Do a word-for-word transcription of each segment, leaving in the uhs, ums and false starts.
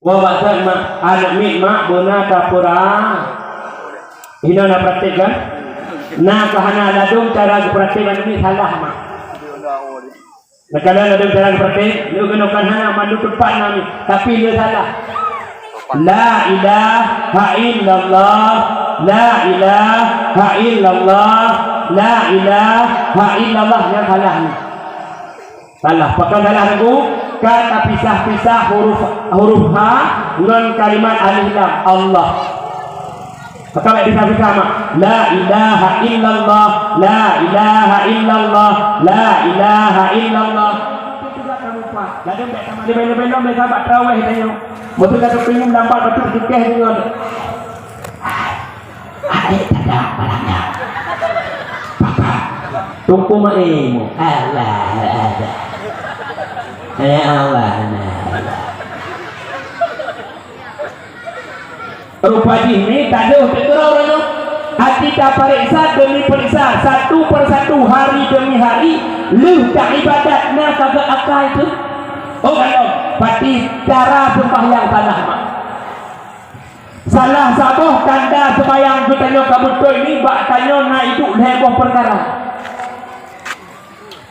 Wah, bak that mak, aneuk miet mak beuna tapeurang. Inoe na praktek kan? Na ka hana ladôm cara geupraktek aneuk miet salah mak. Nah, kalau ladôm cara geupraktek, lé keunoe kan hana mandum teumpat na miet, tapi lé salah. La ilaha illallah, la ilaha illallah, la ilaha illallah, nyan salah ni. Salah. Pakon salah Teungku? Ka tapisah-pisah huruf, huruf ha ngon kalimat alif lam. Allah. Maka bèk pisah-pisah mak. La ilaha illallah, la ilaha illallah, la ilaha illallah. Itu juga kamu, Pak. Jadi bèk sama di benda-benda, bèk sahabat terawih tanya. Betul kata Teungku, nampak betul sukses dengan. Hai, tada malam nyan. Papa, Teungku meuilmu. Allah, Allah. Ya Allah, Allah. Rupa jih ni tak ada untuk terus orang tu. Hati tapareksa demi periksa, satu per satu, hari demi hari, lheueh tak ibadat, na ka geuakai tu. Oh, kalau pati cara sembahyang salah, mak. Salah saboh tanda seumayang geutanyoe ka beutôi ni bak tanyoe na iduek lhèe boh peukara.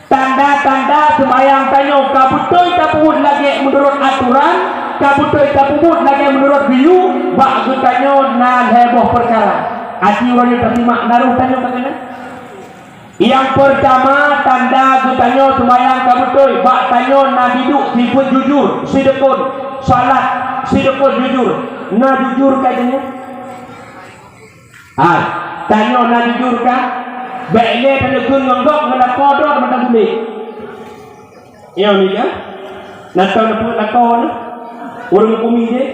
Tanda-tanda seumayang tanyoe ka beutôi tapeubuet lagèe meunurot atoran, ka beutôi tapeubuet lagèe meunurot geuyue, bak geutanyoe na lhèe boh peukara. Aci uroe nyoe tasimak, na roh tanyoe ka keunan. Nyang peurtama, tanda geutanyoe seumayang ka beutôi, bak tanyoe na diduek sifeuet jujur, sidqun, salat, sidqun, jujur. Na jujur ka tanyoe? Hai, tanyoe na jujur ka? Bèk lé taneukheun ngon gob ngon lakoe droe mata buléh. Nyoe ni kan? Lakoe neupeuet lakoe na. Ureueng kumi deh.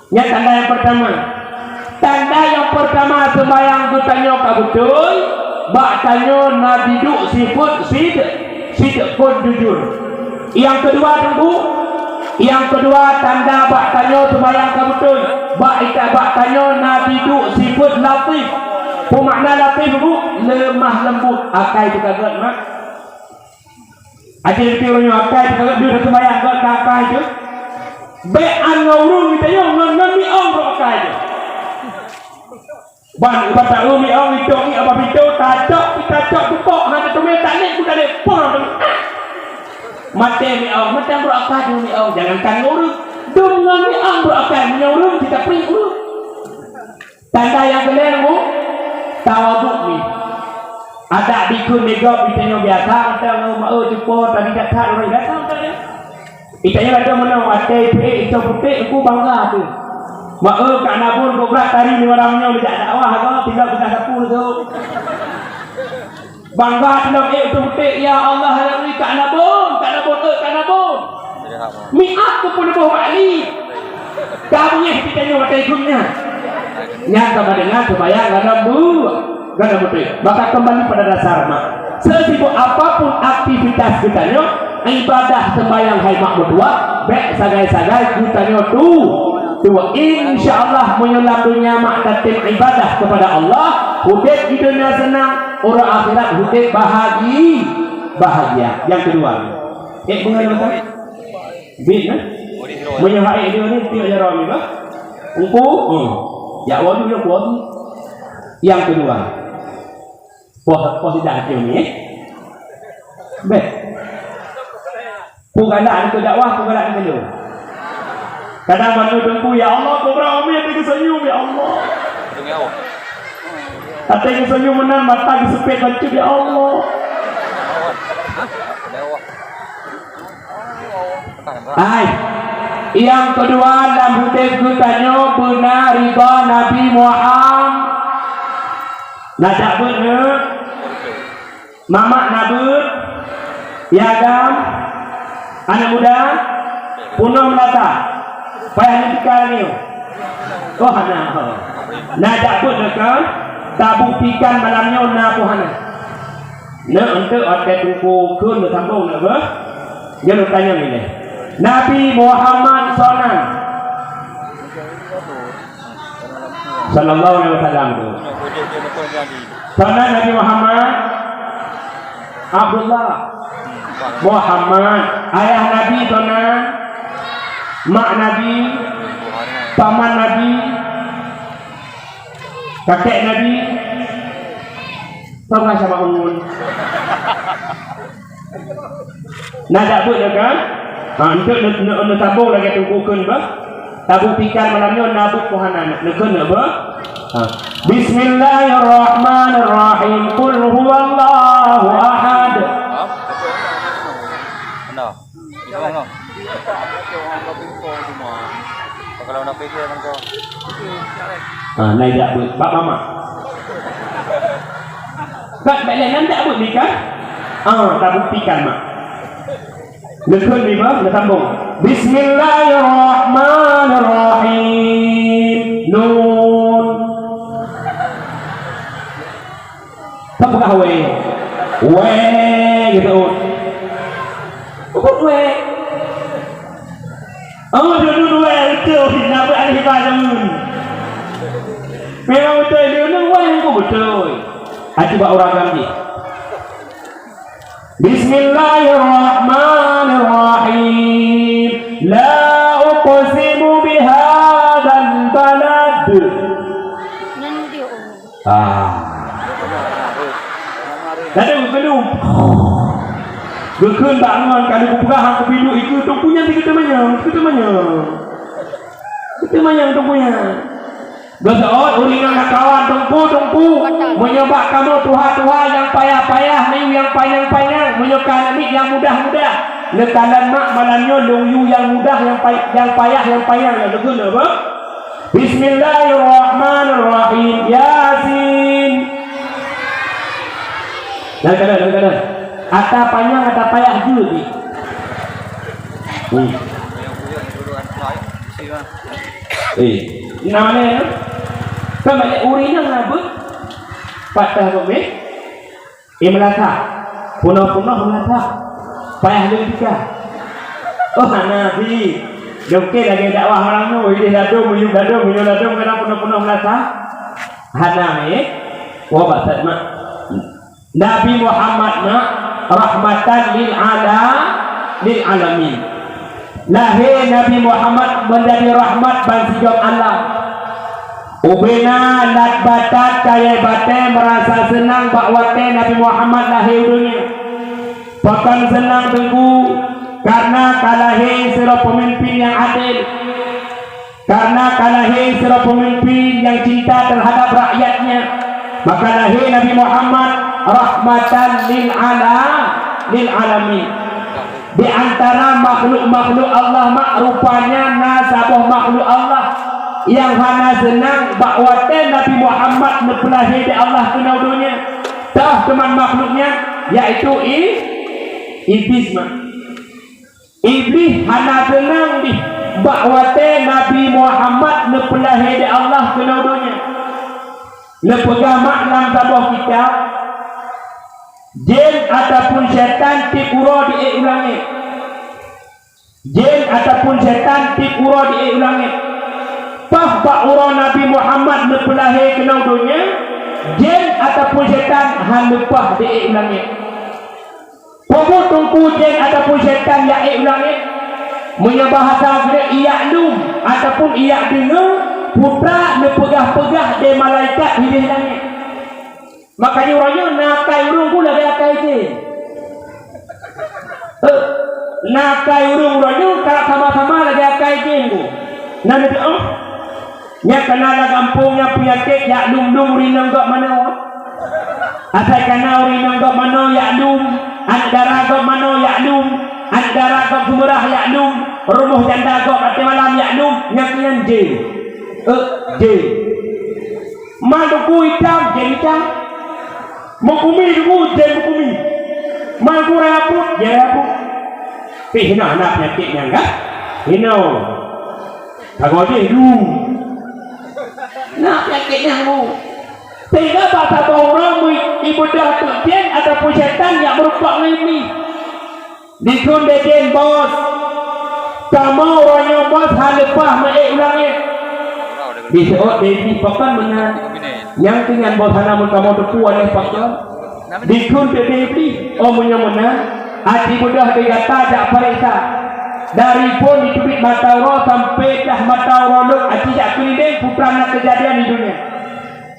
Nyan tanda nyang peurtama. Tanda nyang peurtama seumayang geutanyoe ka beutôi, bak tanyoe na diduek sifeuet sid-, sidqun, jujur. Nyang keudua, Teungku, nyang keudua tanda bak tanyoe seumayang ka beutôi, bak ita-, bak tanyoe na diduek sifeuet latif. Peue makna latif, Bu? Leumah leumbot. Akai teuka gèt, mak. Aci lé ureueng nyoe akai teuka gèt, deuh seumayang gèt ka akai teuh. Bèk an ngon ureueng geutanyoe ngon, ngon miong brok akai teuh. Ban ubat taeu miong itong ni apa pintoe tacok, tacok tukok hana teumé tanek, ku tanek pah. Maté miong, maté brok akai teuh miong, jangankan ngon ureueng. Dum ngon miong brok akai, meunyoe ureueng kita pri ureueng. Tanda nyang keulhèe, Bu, tawadhu ni. Adak dikheun lé gob, geutanyoe biasa, mantong ngon ma-e cupo, tapi that-that ureueng biasa mantong nyan. Geutanyoe ladôm meunoe, watèe peuék icong putéh, Teungku bangga teuh. Ma-e Kak Nabon, kobra tari lima orang nyoe, jak dakwah, tinggai peugah sapu tu. Bangga teuh lom, eh, beutôi-beutôi, ya Allah, ya Rabbi, Kak Nabon, Kak Nabon, eh, Kak Nabon. Mi'ad keu peuleubeh wali. Ka beungèh geutanyoe watèe geuh nyan. Nyan sama dengan seumayang ladôm bu-, ladôm beutôi. Maka kembali pada dasar, mak. Sesibuk apapun aktivitas geutanyoe, ibadah seumayang hai mak meutuwah, bèk sagai-sagai geutanyoe tu. Tu, insya Allah, meunyoe lam dunia mak tatem ibadah kepada Allah, udép di dunia senang, uroe akhirat udép bahagi-, bahagia. Nyang keudua, eh, beungoh nyang Bit, eh? Meunyoe hai dia ni, tiek jaroe ni, bah. Engku, hmm. Ya, waduh, ya, waduh. Nyang keudua. Poh, poh sidah hati ni, eh? Beh. Peue galak ni keu dakwah, peue galak ni keu lôn. Kadang bantu Teungku, "Ya Allah, kobra umi hati geuseunyum, ya Allah." Hati geuseunyum meunan, mata geuseupet bacut, "Ya Allah." Hai, nyang keudua lam udép geutanyoe beuna ridha Nabi Muhammad. Najak beuet nyoe, mamak na beuet, ya agam, aneuk muda, peunoh meulata, payah neutika nyoe. Oh, hana. Najak beuet nyoe kan, tabuktikan malam nyoe na peue hana. Nyoe eunteuk watèe Teungku kheun neusambông na beuh. Nyan tanyong ilèe. Nabi Muhammad soe nan? Sallallahu alaihi wasallam tu. Soe nan Nabi Muhammad? Abdullah. Muhammad. Ayah Nabi soe nan? Mak Nabi, paman Nabi, kakek Nabi, sama-sama umur. Na jak beuet nyoe kan? Ha, enteuk neu-, neu-, neusambong lagèe teungku kheun bah. Tabuktikan malam nyoe na beuet keu hana, neukheun nyoe bah. Ha. Bismillahirrahmanirrahim. Qul huwallahu ahad. Ha, na jak beuet. Bak mamak. Bak, bak lé nan jak beuet ni kan? Ah, tabuktikan mak. Neukheun ni bah, neusambong. Bismillahirrahmanirrahim. Nun. Ka peugah wèe. Wèe, geuseut. Peugah wèe. Oh, dulu wèe beutôi, na beuet alif ba nun. Memang beutôi, dulu wèe kok beutôi. Aci bak ureueng agam jih. Bismillahirrahmanirrahim. La uqsimu bihadzal balad. Nyan dia, oh. Ah. Kadang geukheun, geukheun bak ngon, ka lheueh geupeugah hana geupiduek, ikeu teungku nyan, ikeu teumanyong, ikeu teumanyong. Ikeu teumanyong teungku nyan. Geuseuôt ureueng inong lam kawan, "Teungku, Teungku, meunyoe bak kamoe tuha-tuha nyang payah-payah, nyoe nyang panyang-panyang, meunyoe ka namiet nyang mudah-mudah." Neukalon mak malam nyoe lôn yue nyang mudah, nyang pay-, nyang payah, nyang panyang, nyang leugeue apa? Bismillahirrahmanirrahim. Yasin. Dan kada, dan kada. Ata panyang, ata payah jeuet jih. Hmm. Eh, nama ni? Kan banyak ureueng nyang ngabut. Patah kami. Eh, meulasa. Punoh-punoh meulasa. Payah leutika. Oh, hana bi. Dokey lagèe dakwah ureueng nyoe, ideh ladôm, miyueb ladôm, miyueb ladôm, kadang punoh-punoh meulasa. Hana mi. Wah, batat mak. Nabi Muhammad na rahmatan lil ala-, lil alamin. Lahé Nabi Muhammad meunjadi rahmat bansigom alam. Ubena lat batat kayèe batèe meurasa seunang bak watèe Nabi Muhammad lahé u dônya. Pakon seunang teungku, kareuna ka lahé sidroe peumimpin nyang adil. Kareuna ka lahé sidroe peumimpin nyang cinta teuhadap rakyatnya, maka lahé Nabi Muhammad rahmatan lil ala-, lil alamin. Di antara makhluk-makhluk Allah mak, rupanya na saboh makhluk Allah nyang hana seunang bak watèe Nabi Muhammad neupeulahé di Allah keunoe donya. Toh teuma makhluk nyan, yaitu i-, Iblih mak. Iblih hana seunang dih bak watèe Nabi Muhammad neupeulahé di Allah keunoe donya. Neupeugah mak lam saboh kitab, jén ataupun syaitan tiep uroe di ék u langét. Jén ataupun syaitan tiep uroe di ék u langét. Paih bak uroe Nabi Muhammad neupeulahé keunoe donya, jén ataupun syaitan hana leupah di ék u langét. Peue buet teungku jén ataupun syaitan jak ék u langét? Meunyoe bahasa Grék, Ya'lum ataupun Ya'deungoe, putra neupeugah-peugah lé malaikat hidéh langét. Makajih uroe nyoe na akai ureueng ku lagèe akai jén. Eh, na akai ureueng uroe nyoe ka sama-sama lagèe akai jén ku. Na neuteu'oh? Nyan kana lam gampông nyan peunyakét Ya'lum-lum ureueng inong gob manoe. Asai kana ureueng inong gob manoe Ya'lum, aneuk dara gob manoe Ya'lum, aneuk dara gob Seumeurah Ya'lum, rumoh janda gob watèe malam Ya'lum, nyan keuh nyan jén. Eh, jén. Man teungku itam, jén itam. Meukumi teungku, jén meukumi. Man teungku raya put, jén raya put. Pih na, na peunyakét nyan kan? Hinoe. Sagoe jih du. Na peunyakét nyan bu. Sehingga bak saboh uroe meu-, ibeudôh teuk jén ataupun syaitan nyang meurumpok ngon Iblih. Dikheun lé jén bos, "Kamoe uroe nyoe bos hana leupah meu ék u langét." Diseuôt lé Iblih, "Pakon meunan? Nyang keuh nyan bos hana meukamoe teupeue aneuk pakon." Dikheun lé Iblih, "Oh meunyoe meunan, aci beudôh lé gata jak paréksa." Dari phon jiteubiet mata uroe sampai dah mata uroe lhok, aci jak keulileng, peue na keujadian di dônya.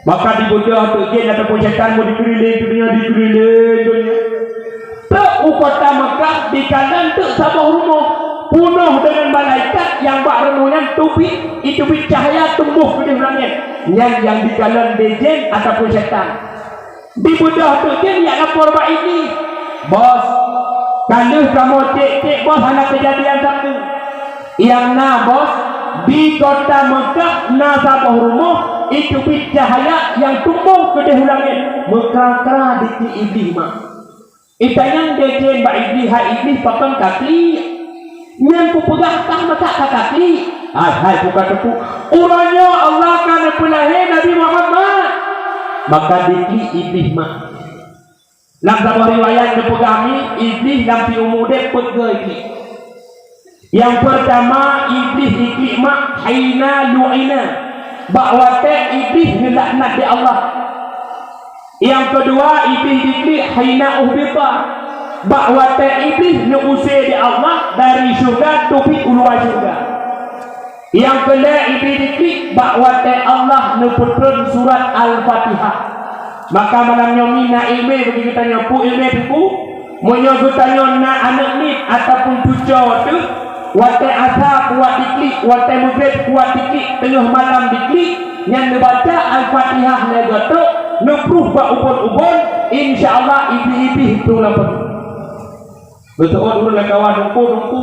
Maka dibeudôh teuk jén ataupun syaitan meudikeulileng donya, dikeulileng donya. Trok u kota Meukah, dikalon teuk saboh rumoh, peunoh deungon malaikat nyang bak rumoh nyan teubiet, jiteubiet cahya tumbôh keudeh u langét. Nyan nyang dikalon lé jén ataupun syaitan. Dibeudôh teuk jén jak lapor bak Iblih, "Bos, ka lheueh kamoe cék-cék, Bos, hana keujadian sapeue." Nyang na, Bos, di kota Meukah na saboh rumoh, jiteubiet cahya nyang tumbôh keudeh u langét, meukra-kra diklik Iblih mak. Itanyong lé jén bak Iblih, "Hai Iblih, pakon kaklik? Nyan kupeugah kah masa ka kaklik?" "Hai, hai, peue ka teupeu. Uroe nyoe Allah ka neupeulahé Nabi Muhammad." Maka diklik Iblih mak. Lam saboh riwayat neupeugah mi, Iblih lam siumu udeb peuet goe jiklik. Nyang peurtama, Iblih jiklik mak hina lu'ina, bak watée Iblih neulaknat lé Allah. Nyang keudua, Iblih jiklik hina uhbita, bak watée Iblih neuuse lé Allah dari syeuruga teubiet u luwa syeuruga. Nyang keulhée, Iblih jiklik bak watée Allah neupeutron surat Al-Fatihah. Maka malam nyoe mina iéleumé bagi geutanyoe, peue iéleumé Teungku? Meunyoe geutanyoe na aneuëk miet ataupun cucoe teuh, watée asa kuat jiklik, watée meugreb kuat jiklik, teungoh malam jiklik, nyan neubaca Al-Fatihah lhée goe trok, neupruh bak ubon-ubon, insya Allah Iblih-Iblih itu lam peue. Beutôi ureuëng lam kawan Teungku, Teungku.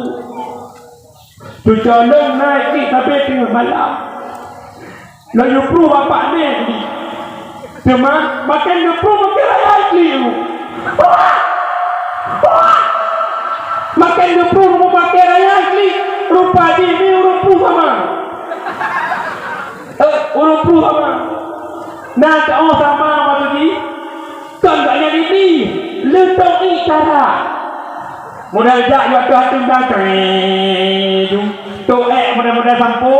Cucoe lôn na jiklik sabe teungoh malam. Lôn neupruh bapak nyan jiklik. Teuma maken neupruh maken raya jiklik. Wah! Wah! Maken neupruh maken raya jiklik. Rupa jih ni ureuëng pruh sama. Eh, ureuëng pruh sama. Na taoh sama maksud jih. Kon gobnyan Iblih, leutok ié cara. Model jak yue ateueh ateueh dan ceng. Toh ék model-model sampo.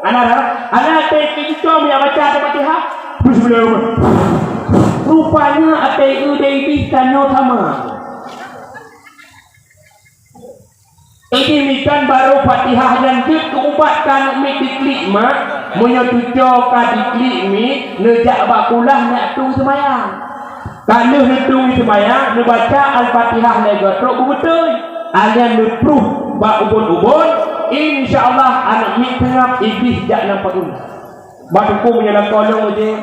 Ana, ana teuh cucoe meunyo baca Al-Fatihah. Bismillah. Rupanya até Iblih tanyoe sama. Ini mikan barô Fatihah nyan jeuet keu ubat ka aneuk miet jiklik mak, meunyoe cucoe ka jiklik miet, neujak bak kulah neuk tueng seumayang. Ka lheueh neutueng seumayang, neubaca Al-Fatihah lhée goe trok beubeutôi, alheueh neupruh bak ubon-ubon, insya Allah aneuk miet seungab Iblih jak lam padum. Bak teungku meunyoe lakoe lôn meujéh.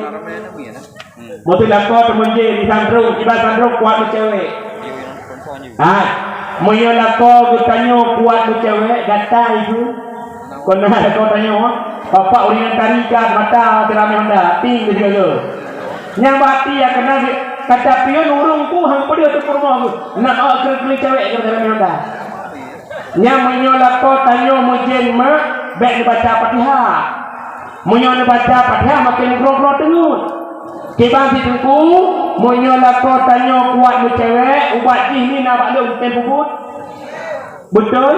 Meuteuh lakoe teumeujéh di sandrong, iban sandrong kuat meucewek. Hai, meunyoe lakoe geutanyoe kuat meucewek, gata ibu. Kon na lakoe tanyoe, bapak uringan tari ka mata teuramé honda, ting di sigoe. Nyang bak até ya keunan kaca pion ureuëng ku hang peudeuh teupeureumoh ku. Nak awak keu-, keu cewek keu teuramé honda. Nyan meunyoe lakoe tanyoe meujén mak, bék neubaca Fatihah. Meunyoe neubaca Fatihah, makin grong-grong teungeut. Kiban si teungku, meunyoe lakoe tanyoe kuat meucewek, ubat jih ni na bak lôn tem peubuet. Beutôi?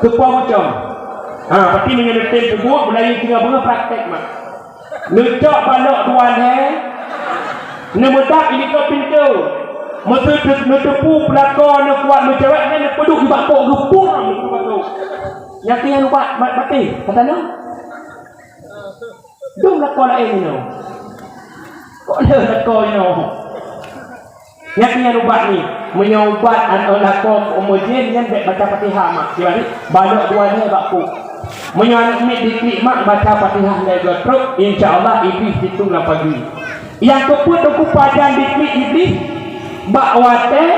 Teupeue mucom. Ha, berarti meunyoe neutem peubuet, meulayeue singoh beungoh praktek mak. Neucok balok dua lhée, neumeudak i likot pintoe. Meuseu teu-, neuteupeue peulakoe neukuat meucewek nyan neupeuduek nibak pok geupung. Nyan keuh nyan ubat ma-, maté, kata nyoe. Dum lakoe laén nyoe. Kok lheueh lakoe nyoe? Nyan keuh nyan ubat ni. Meunyoe ubat an-, lakoe umu jén nyan bék baca Fatihah mak. Kiban ni, balok dua lhée bak pok. Meunyoe aneuk miet diklik mak baca Fatihah lhée goe trok, insya Allah Iblih situng lam pageue. Nyang keupeuet teungku pajan diklik Iblih, bak watée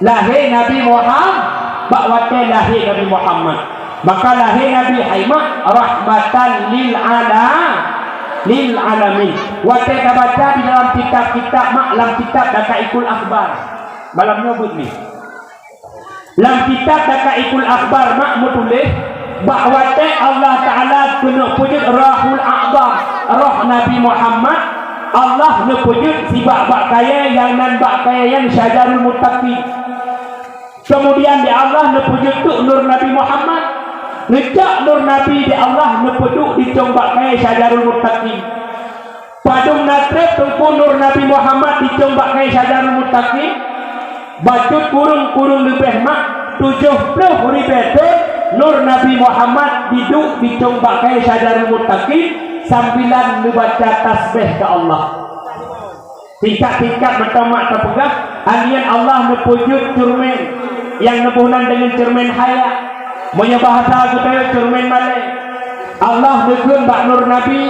lahé Nabi Muham-, bak watée lahé Nabi Muhammad. Maka lahé Nabi hai mak rahmatan lil ala-, lil alamin. Watée tabaca di dalam kitab-kitab mak, lam kitab Daqaiqul Akhbar. Malam nyoe buet ni. Lam kitab Daqaiqul Akhbar mak meutuléh, bak watée Allah Taala keuneuk peujeuet Rohul A'zam, roh Nabi Muhammad, Allah neupeujeuet sibak bak kayée nyang nan bak kayée nyan Syajarul Muttaqin. Keumudian di Allah neupeujeuet teuk nur Nabi Muhammad. Neucok nur Nabi di Allah neupeuduek di cong bak kayée Syajarul Muttaqin. Padum na treb teungku nur Nabi Muhammad di cong bak kayée Syajarul Muttaqin? Bacut kureueng-kureueng leubeh mak Tujoh ploh ribée thon Nur Nabi Muhammad jiduek dicong bak kayée syajarul muttaqin sambilan neubaca tasbih keu Allah. Tingkat-tingkat mantong mak tapeugah, angieng Allah neupeujeuet ceureumen nyang neuboh nan deungon ceureumen haya. Meunyoe bahasa geutanyoe ceureumen malée. Allah neukheun bak Nur Nabi,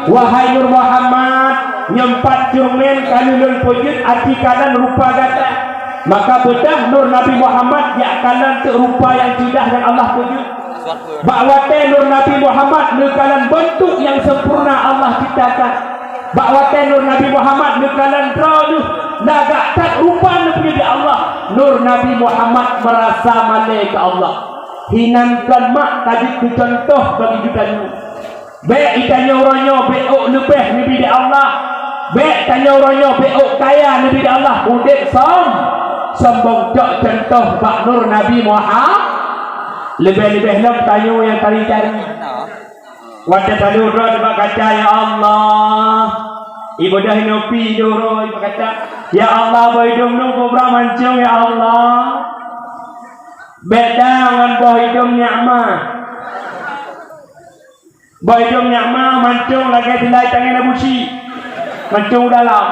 "Wahai Nur Muhammad, nyoe pat ceureumen ka lheueh lôn peujeuet até kalon rupa gata." Maka beudôh Nur Nabi Muhammad jak kalon teuk rupa nyang ceudah nyang Allah peujeuet. Bak watée Nur Nabi Muhammad neukalon beuntuk nyang sempurna Allah ciptakan. Bak watée Nur Nabi Muhammad neukalon droe neuh lagak that rupa neupeujeuet lé Allah, Nur Nabi Muhammad meurasa malée keu Allah. Hinan kon mak ka jeuet keu cuntoh bagi geutanyoe. Bék geutanyoe uroe nyoe bék ôk leubeh neubi lé Allah. Bék tanyoe uroe nyoe bék ôk kaya neubi lé Allah. Udeb som-, sombong cok cuntoh bak Nur Nabi Muhammad. Leubeh-leubeh lom tanyoe nyang tari-tari. Watée taduek droe bak kaca, "Ya Allah, ibadah inoe pi droe bak kaca. Ya Allah, boh idong lôn peubra mancong, ya Allah." Beda ngon boh idong nyak ma. Boh idong nyak ma mancong lagée dilai tangai Abusyik. Mancong u dalam.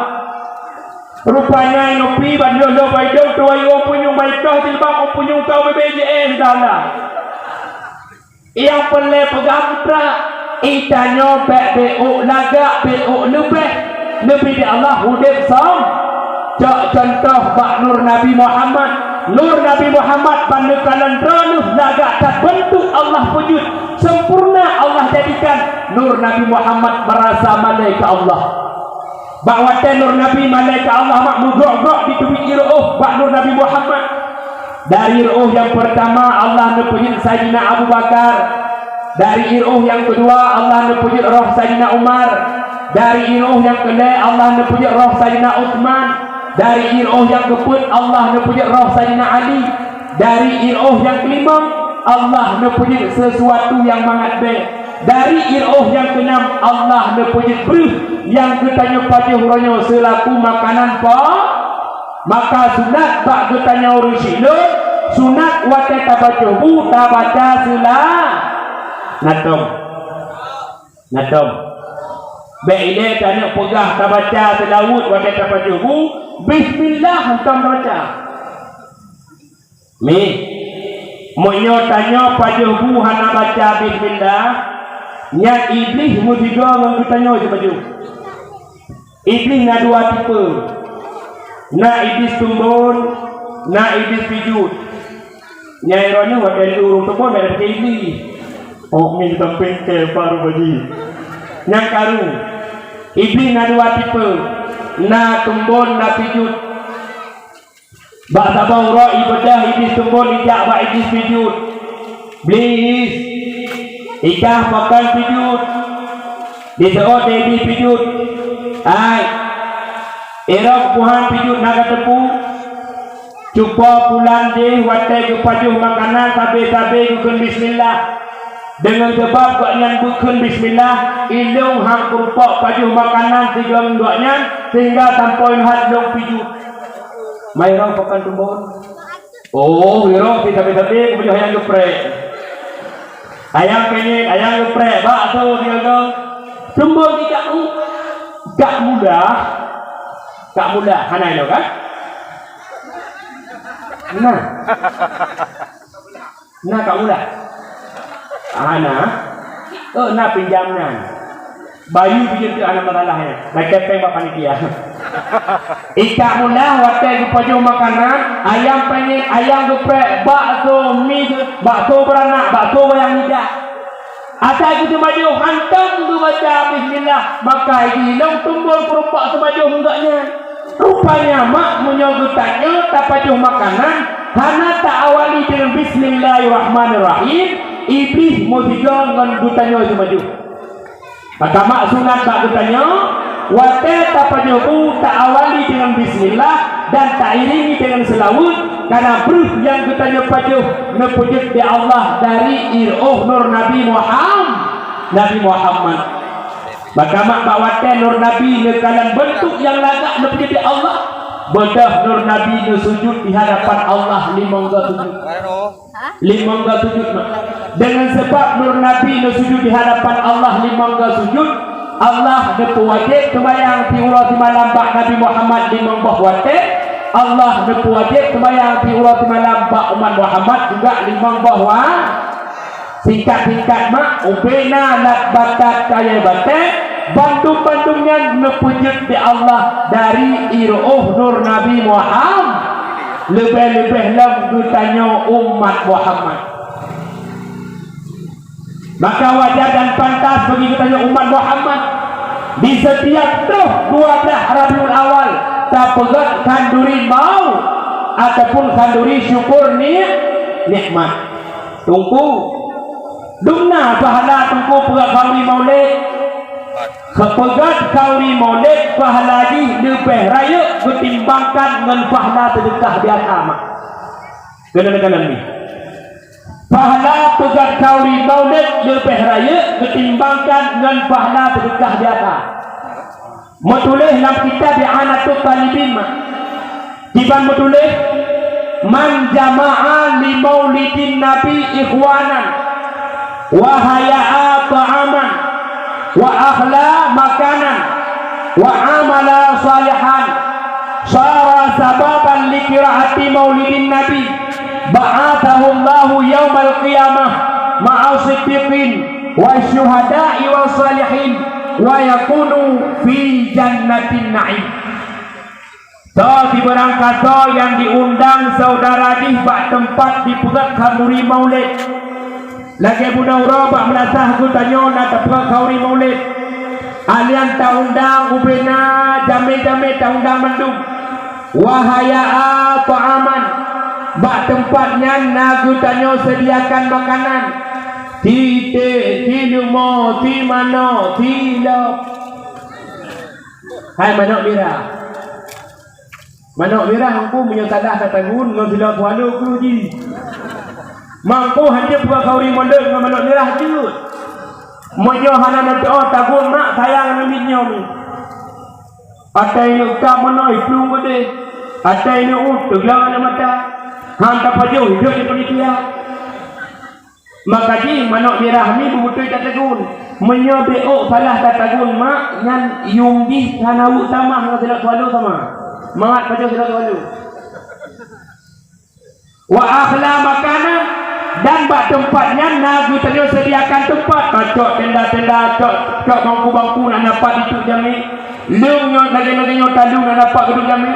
Rupanya inoe pi ban lheueh-lheueh boh idong tuwoe u punyueng baitoh jilbab u punyueng kau bebe je eh dala. Nyang peureulée peugah putra, geutanyoe bék bék ôk lagak, bék ôk leubeh. Neubi lé Allah udeb som-, cok cuntoh bak Nur Nabi Muhammad. Nur Nabi Muhammad ban neukalon droe neuh lagak that beuntuk Allah peujeuet, sempurna Allah jadikan. Nur Nabi Muhammad meurasa malée keu Allah. Bak watée Nur Nabi malée keu Allah mak meugrok-grok di teubiet ié reuôh bak Nur Nabi Muhammad. Dari reuôh nyang peurtama Allah neupeujeuet Saidina Abu Bakar. Dari reuôh nyang keudua Allah neupeujeuet roh Saidina Umar. Dari reuôh nyang keulhée Allah neupeujeuet roh Saidina Utsman. Dari reuôh nyang keupeuet Allah neupeujeuet roh Saidina Ali. Dari reuôh nyang keulimong Allah neupeujeuet seusuatu nyang mangat bék. Dari reuôh nyang keunam Allah neupeujeuet breuh nyang geutanyoe pajoh uroe nyoe seulaku makanan po-, maka sunat bak geutanyoe ureuëng syiek lôn, sunat watée tapajoh bu tabaca seula-, na tom. Na tom. Bék ilée tanyoe peugah tabaca seulaweuet watée tapajoh bu, bismillah hantom tabaca. Mi, meunyoe tanyoe pajoh bu hana baca bismillah, nyan Iblih meusigoe ngon geutanyoe sipajoh. Iblih na dua tipe. Na Iblih tumbon, na Iblih pijut. Nyang droeneuh watée lé ureuëng tumbon na Iblih. Oh, mi sampéng ke baru baji. Nyang karu, Iblih na dua tipe. Na tumbon, na pijut. Bak saboh uroe ibeudôh Iblih tumbon ijak bak Iblih pijut. "Iblih, ikah pakon pijut?" Diseuôt lé Iblih pijut, "Hai, irok buhan pijut na kateupeue? Cupo pulan jih watée geupajoh makanan sabe-sabe geukheun bismillah. Deungon sabab gobnyan beukheun bismillah, ilong han kurumpok pajoh makanan sigoe ngon gobnyan, sehingga sampoe nyoe hat lôn pijut." Mai rong pakon tumbon. Oh, irong pi sabe-sabe kupajoh ayam geuprek. Ayam penyet, ayam geuprek, bakso sigoe. Tumbon di kak u-, kak muda. Kak muda, hana inoe kan? Nah. Na kak mudah? Hana. Oh, na pinjam nyan. Bayu pinjam tu hana masalah nyan. Dah kepeng bak panitia. Ikak mudah watée geupajoh makanan, ayam penyet, ayam geuprek, bakso, mi, bakso beranak, bakso wayang nida. Asai geuseumajoh hantom geubaca bismillah, maka ilong tumbon peurumpok seumajoh ngon gobnyan. Rupanya mak meunyoe geutanyoe tapajoh makanan hana ta-awali deungon bismillahirrahmanirrahim, Iblih meusigoe ngon geutanyoe seumajoh. Maka mak sunat bak geutanyoe, watée tapajoh bu ta-awali deungon bismillah dan tairingi deungon seulaweuet, karena breuh nyang geutanyoe pajoh neupeujeuet lé Allah dari iroh Nur Nabi Muham-, Nabi Muhammad. Maka mak bak watée Nur Nabi neukalon beuntuk nyang lagak neupeujeuet lé Allah, Beudôh nur Nabi neusujut di hadapan Allah limong go sujut. Limong go sujut, mak. Deungon sabab nur Nabi neusujut di hadapan Allah limong go sujut, Allah neupeuwajéb seumayang siuroe simalam bak Nabi Muhammad limong boh watée. Allah neupeuwajéb seumayang siuroe simalam bak umat Muhammad juga limong boh wa-, Singkat-singkat mak, ubena lat batat kayée batée, bandum-bandum nyan neupeujeuet lé Allah dari iru'oh nur Nabi Muhammad, leubeh-leubeh lom geutanyoe umat Muhammad. Maka wajar dan pantas bagi geutanyoe umat Muhammad di setiap troh dua belas Rabiul Awal tapeugét khanduri maut ataupun khanduri syukur ni-, nikmat. Teungku, dumna pahala Teungku peugét khanduri maulid. Keu peugét khanduri maulid pahala jih leubeh rayeuk geutimbangkan ngon pahala seudeukah biasa, mak. Keunan-keunan ni. Pahala peugét khanduri maulid leubeh rayeuk geutimbangkan ngon pahala seudeukah biasa. Meutuléh lam kitab I'anatut Talibin, mak. Kiban meutuléh, "Man jama'a li maulidin nabi ikhwanan, wa haya'a ta'aman, wa akhla makanan, wa amala salihan, sara sababan li qiraati maulidin nabi, ba'athahu Allahu yaumal qiyamah ma'a siddiqin wa syuhada'i wa salihin, wa yakunu fi jannatin na'im." Soe sibarang kasoe nyang diundang syedara jih bak teumpat dipeugét khanduri maulid. Lagée bunoe uroe bak meulasah geutanyoe na tapeugét khanduri maulid. Alian taundang ubena jamé-jamé taundang mandum. Wa haya'a ta'aman. Bak teumpat nyan na geutanyoe sediakan makanan. Siteh, silumo, simanok, silop. Hai manok mirah. Manok mirah Teungku meunyoe salah tatagun ngon silop swallow keu jih. Mangko hanjeuet peugah khanduri maulid ngon manok mirah jeuet. Meunyoe hana neutu'oh tagun mak sayang aneuk miet nyoe. Atai neuk ka meunoe plueng geude. Atai neuk teuglang aneuk mata. Han tapajoh hidup di panitia. Maka jih manok mirah mi beubeutôi tatagun. Meunyoe beuôk salah tatagun mak, nyan yuem jih hana weuek tamah ngon silop swallow sama. Mangat pajoh silop swallow. Wa akhla makanan, dan bak teumpat nyan na geutanyoe sediakan teumpat, cok tenda-tenda, cok, cok bangku-bangku na dapat diduek jamé. Leueng nyoe lagée-lagée nyoe talu na dapat geuduek jamé.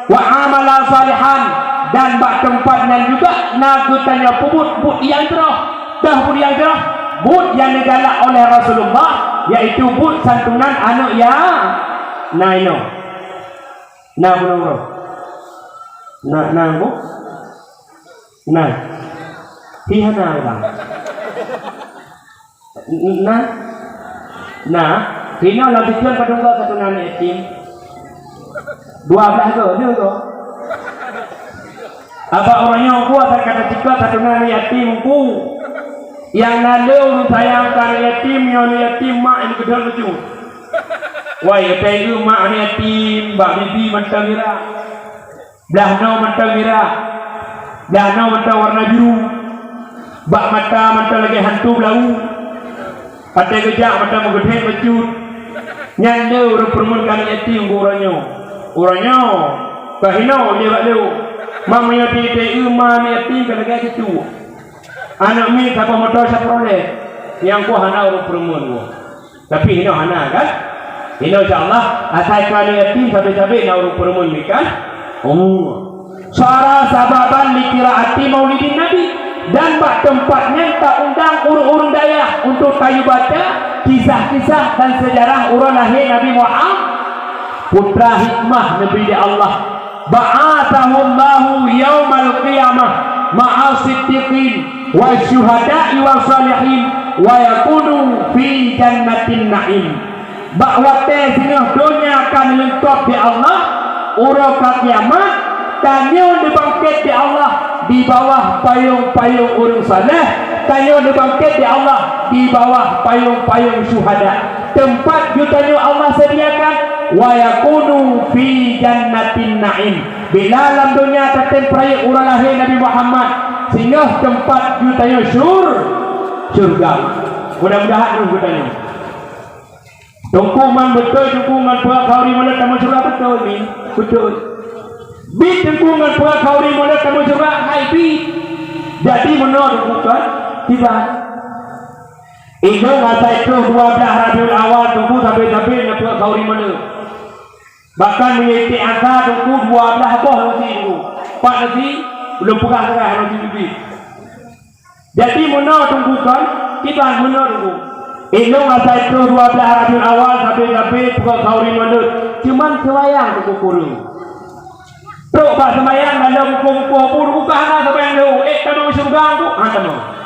Wa amala salihan, dan bak teumpat nyan juga na geutanyoe peubuet buet nyang jroh. Dah buet nyang jroh, buet nyang neugalak oleh Rasulullah, yaitu buet santunan aneuk ya-, na inoe. Na bunoe uroe. Na, na bu? Na. Hi hana urang. Na? Na? Hinoe lam siceuen padum goe santunan aneuk yatim? Dua blaih goe, dua goe. Abak uroe nyoe ku asai ka tacok santunan aneuk yatim ku. Nyang na lé ureueng sayang keu aneuk yatim, nyoe aneuk yatim mak nyang keudong lucu. Wai, teuka mak aneuk yatim, bak bibi mantong ira. Blah noe mantong mirah, blah noe mantong warna biru, bak mata mantong lagée hantu beulau, até geujak mata meugeudek meucut. Nyan le ureuëng peureumeun kami yatim uroe nyoe. Uroe nyoe, ka hinoe lé bak lé. Mak meunyoe teuka ma yatim ka lagée situ. Aneuk miet saboh moto Chevrolet, nyang kuah hana ureuëng peureumeun woe. Tapi hinoe hana kan? Hinoe insya Allah asai keu aneuk yatim sabe-sabe na ureuëng peureumeun ni kan? Oh. Sara sababan li qiraati maulidin nabi, dan bak teumpat nyan ta-undang ureuëng-ureuëng dayah untuk tayue baca kisah-kisah dan sejarah uroe lahé Nabi Muhammad. Putra hikmah neubri lé Allah. Ba'atsahullahu yaumal qiyamah ma'a siddiqin wa syuhada'i wa salihin wa yakunu fi jannatin na'im. Bak watée singoh donya ka neuleungkop lé Allah, uroe ka kiamat, tanyoe neubangket lé Allah di bawah payong-payong ureuëng saleh, tanyoe neubangket lé Allah di bawah payong-payong syuhada. Teumpat geutanyoe Allah sediakan Wa yakunu fi jannatin na'im. Bila lam donya tatem peurayeuk uroe lahé Nabi Muhammad, singoh teumpat geutanyoe syur-, syurga. Mudah-mudahan roh geutanyoe. Teungku man beutôi, Teungku man peugah khauri mulod tamong syurga beutôi ni? Beutôi. Bit Teungku man peugah khauri mulod tamong syurga, hai bit. Jadi meunoe Teungku kan? Tiba. Inong asai troh dua blaih Rabiul Awal Teungku sabe-sabe na peugah khauri mulod. Bahkan meunyoe iték asa Teungku dua blaih boh nasi Teungku. Pat nasi, ulôn peugah keudroe nasi bibi. Jadi meunoe Teungku kan, kiban meunoe Teungku. Inong asai troh dua blaih Rabiul Awal sabe-sabe peugah khauri mulod. Cuman seumayang Teungku kureueng. Trok bak seumayang lalu bukon-bukon bu Teungku ka hana seumayang lé. Eh, tamong syurga Teungku? Ha, tamong.